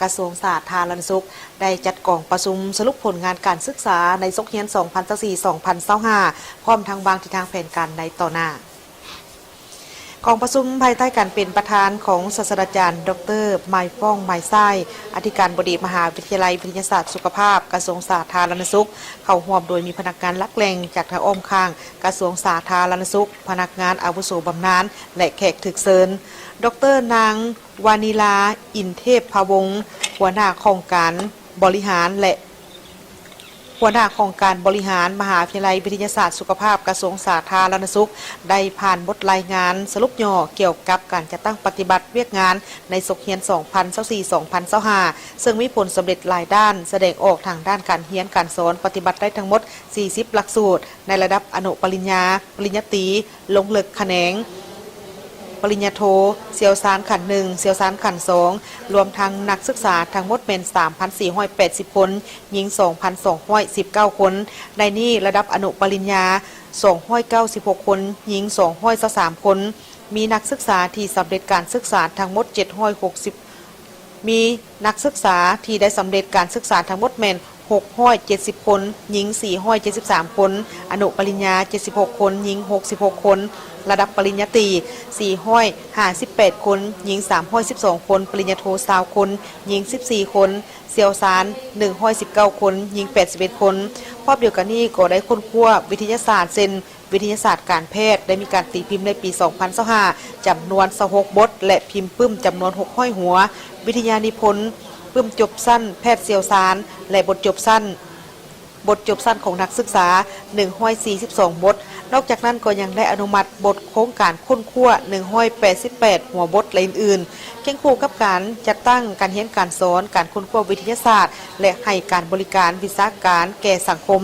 ກະຊວງສາທາລະນະສຸກ ໄດ້ຈັດກອງປະຊຸມສະຫຼຸບຜົນງານການສຶກສາໃນສົກຮຽນສອງພັນຊາວສີ່ ສອງພັນຊາວຫ້າ ພ້ອມທັງວາງທິດທາງແຜນການໃນຕໍ່ໜ້າ. ກອງປະຊຸມພາຍໃຕ້ການເປັນປະທານຂອງສາດສະດາຈານ ດອກເຕີ ໝາຍຟອງ ໝາຍຊາຍ ອະທິການບໍດີມະຫາວິທະຍາໄລວິທະຍາສາດສຸຂະພາບ ກະຊວງສາທາລະນະສຸກ, ເຂົ້າຮ່ວມໂດຍມີພະນັກງານຫຼັກແຫຼ່ງຈາກທາງອ້ອມຂ້າງກະຊວງສາທາລະນະສຸກ, ພະນັກງານອາວຸໂສບຳນານ ແລະ ແຂກຖືກເຊີນ. ດອກເຕີ ນາງ ວານີລາ ອິນເທບພະວົງ ຫົວໜ້າຫ້ອງການບໍລິຫານ ແລະ ຫົວໜ້າຫ້ອງການບໍລິຫານມະຫາວິທະຍາໄລວິທະຍາສາດສຸຂະພາບ ກະຊວງສາທາລະນະສຸກ ໄດ້ຜ່ານບົດລາຍງານສະຫຼຸບຫຍໍ້ກ່ຽວກັບການຈັດຕັ້ງປະຕິບັດວຽກງານໃນສົກຮຽນສອງພັນຊາວສີ່ ສອງພັນຊາວຫ້າ ເຊິ່ງມີຜົນສຳເລັດຫຼາຍດ້ານ, ສະແດງອອກທາງດ້ານການຮຽນການສອນປະຕິບັດໄດ້ທັງໝົດສີ່ສິບຫຼັກສູດ ໃນລະດັບອະນຸປະລິນຍາ, ປະລິນຍາຕີ, ລົງເລິກຂະແໜງ, ປະລິນຍາໂທ, ຊ່ຽວຊານຂັ້ນໜຶ່ງ, ຊ່ຽວຊານຂັ້ນສອງ, ລວມທັງນັກສຶກສາທັງໝົດແມ່ນສາມພັນສີ່ຮ້ອຍແປດສິບຄົນ, ຍິງສອງພັນສອງຮ້ອຍສິບເກົ້າຄົນ. ໃນນີ້ລະດັບອະນຸປະລິນຍາສອງຮ້ອຍເກົ້າສິບຫົກຄົນ, ຍິງສອງຮ້ອຍຊາວສາມຄົນ, ມີນັກສຶກສາທີ່ສຳເລັດການສຶກສາທັງໝົດເຈັດຮ້ອຍຫົກສິບ ມີນັກສຶກສາທີ່ໄດ້ສຳເລັດການສຶກສາທັງໝົດແມ່ນຫົກຮ້ອຍເຈັດສິບຄົນ, ຍິງສີ່ຮ້ອຍເຈັດສິບສາມຄົນ, ອະນຸປະລິນຍາເຈັດສິບຫົກຄົນ, ຍິງຫົກສິບຫົກຄົນ, ລະດັບປະລິນຍາຕີສີ່ຮ້ອຍຫ້າສິບແປດຄົນ, ຍິງສາມຮ້ອຍສິບສອງຄົນ, ປະລິນຍາໂທຊາວຄົນ, ຍິງສິບສີ່ຄົນ, ຊ່ຽວຊານໜຶ່ງຮ້ອຍສິບເກົ້າຄົນ, ຍິງແປດສິບເອັດຄົນ. ຮອບດຽວກັນນີ້ກໍໄດ້ຄົ້ນຄວ້າວິທະຍາສາດ ເຊັ່ນ ວິທະຍາສາດການແພດ ໄດ້ມີການຕີພິມໃນປີສອງພັນຊາວຫ້າ ຈຳນວນຊາວຫົກບົດ ແລະ ພິມປຶ້ມຈຳນວນຫົກຮ້ອຍຫົວ, ວິທະຍານິພົນ, ປຶ້ມຈົບຊັ້ນແພດຊ່ຽວຊານ ແລະ ບົດຈົບຊັ້ນ, ບົດຈົບຊັ້ນຂອງນັກສຶກສາໜຶ່ງຮ້ອຍສີ່ສິບສອງບົດ. ນອກຈາກນັ້ນກໍຍັງໄດ້ອະນຸມັດບົດໂຄງການຄົ້ນຄວ້າໜຶ່ງຮ້ອຍແປດສິບແປດຫົວບົດ ແລະ ອື່ນໆ. ຄຽງຄູ່ກັບການຈັດຕັ້ງການຮຽນການສອນ, ການຄົ້ນຄວ້າວິທະຍາສາດ ແລະ ໃຫ້ການບໍລິການວິຊາການແກ່ສັງຄົມ,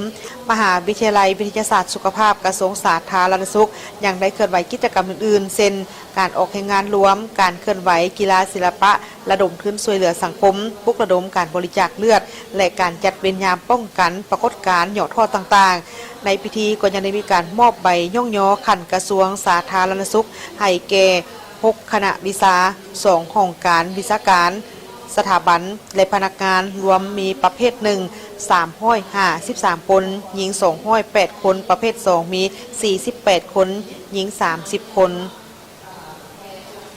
ມະຫາວິທະຍາໄລວິທະຍາສາດສຸຂະພາບ ກະຊວງສາທາລະນະສຸກ ຍັງໄດ້ເຄື່ອນໄຫວກິດຈະກຳອື່ນໆ ເຊັ່ນ ການອອກແຮງງານລວມ, ການເຄື່ອນໄຫວກິລາສິລະປະ, ລະດົມທຶນຊ່ວຍເຫຼືອສັງຄົມ, ປຸກລະດົມການບໍລິຈາກເລືອດ ແລະ ການຈັດເວນຍາມປ້ອງກັນປາກົດການຫຍໍ້ທໍ້ຕ່າງໆ. ໃນພິທີກໍຍັງໄດ້ມີການມອບໃບຍ້ອງຍໍຂັ້ນກະຊວງສາທາລະນະສຸກ ໃຫ້ແກ່ຫົກຄະນະວິຊາ, ສອງຫ້ອງການວິຊາການ, ສະຖາບັນ ແລະ ພະນັກງານ ລວມມີປະເພດໜຶ່ງສາມຮ້ອຍຫ້າສິບສາມຄົນ, ຍິງສອງຮ້ອຍແປດຄົນ, ປະເພດສອງມີສີ່ສິບແປດຄົນ, ຍິງສາມສິບຄົນ.